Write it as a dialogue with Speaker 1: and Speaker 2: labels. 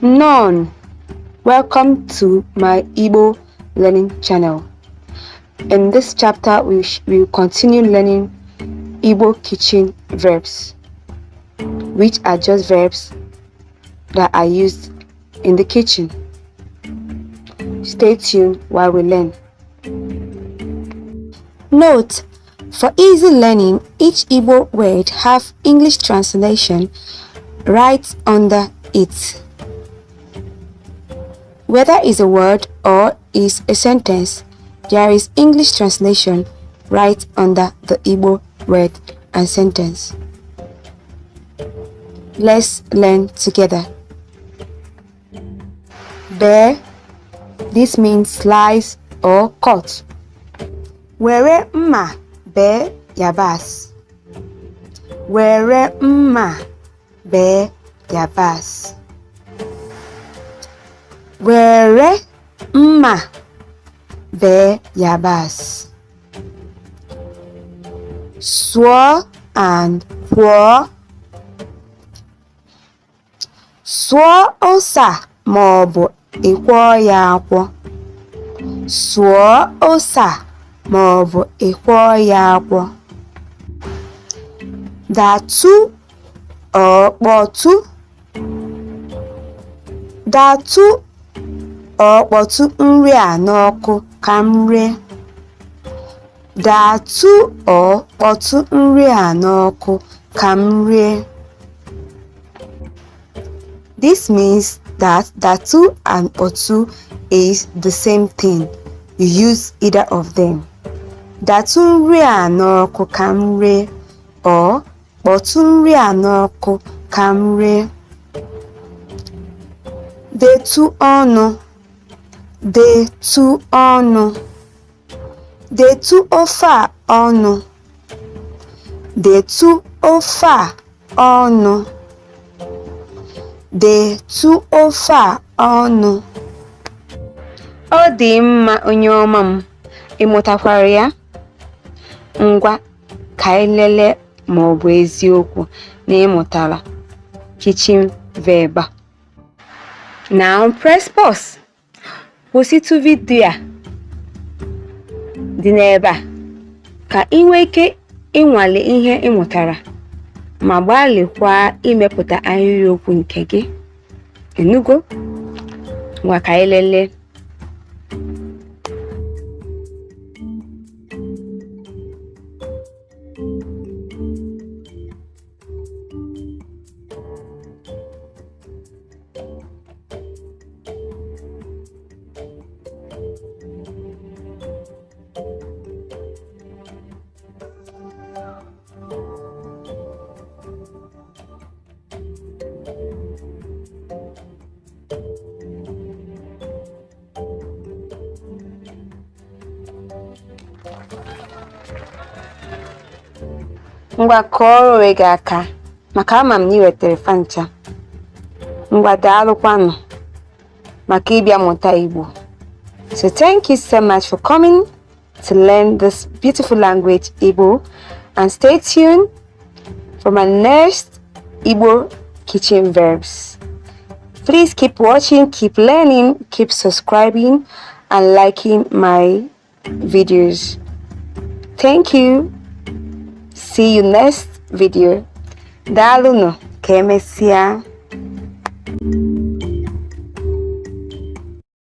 Speaker 1: Nnọọ, welcome to my Igbo learning channel. In this chapter, we will continue learning Igbo kitchen verbs, which are just verbs that are used in the kitchen. Stay tuned while we learn. Note, for easy learning, each Igbo word have English translation right under it. Whether it's a word or is a sentence, there is English translation right under the Igbo word and sentence. Let's learn together. Bee, this means slice or cut. Were mma bee yabasị. Were mma bee yabasị. Were mma bee yabasị. Sụọ and kwọọ. Sụọ ose a maọbụ ị kwọọ ya akwọ. Sụọ ose a maọbụ ị kwọọ ya akwọ. Datụ or kpọtụ. Datụ or kpọtụ nri a n'ọkụ ka m rie. Datụ or kpọtụ nri a n'ọkụ ka m rie. This means that datụ and kpọtụ is the same thing. You use either of them. Datụ nri a n'ọkụ ka m rie or kpọtụ nri a n'ọkụ ka m rie. Detụ ọnụ, detụ ọnụ. Detụ ofe a ọnụ. Detụ ofe a ọnụ. Detụ ofe a ọnụ. Ọ dị mma onye ọma m, ị mụtakwara ya? Ngwa ka anyị lelee ma ọ bụ eziokwu na ị mụtara kitchen verb a. Now press pause. Kwụsịtụ vidio a dị n'ebe a ka ị nwee ike ịnwale ihe ị mụtara ma gbalịkwa imepụta ahịrịokwu nke gị. Ịnụgo? Ngwa ka anyị lelee. Ngwa kụọrọ onwe gị aka maka ama m na ị nwetara fa ncha. Ngwa daalụkwanụ maka ịbịa mụta Igbo. So thank you so much for coming to learn this beautiful language Igbo, and stay tuned for my next Igbo kitchen verbs. Please keep watching, keep learning, keep subscribing and liking my videos. Thank you. See you next video. Daalụnụ, ka emesịa.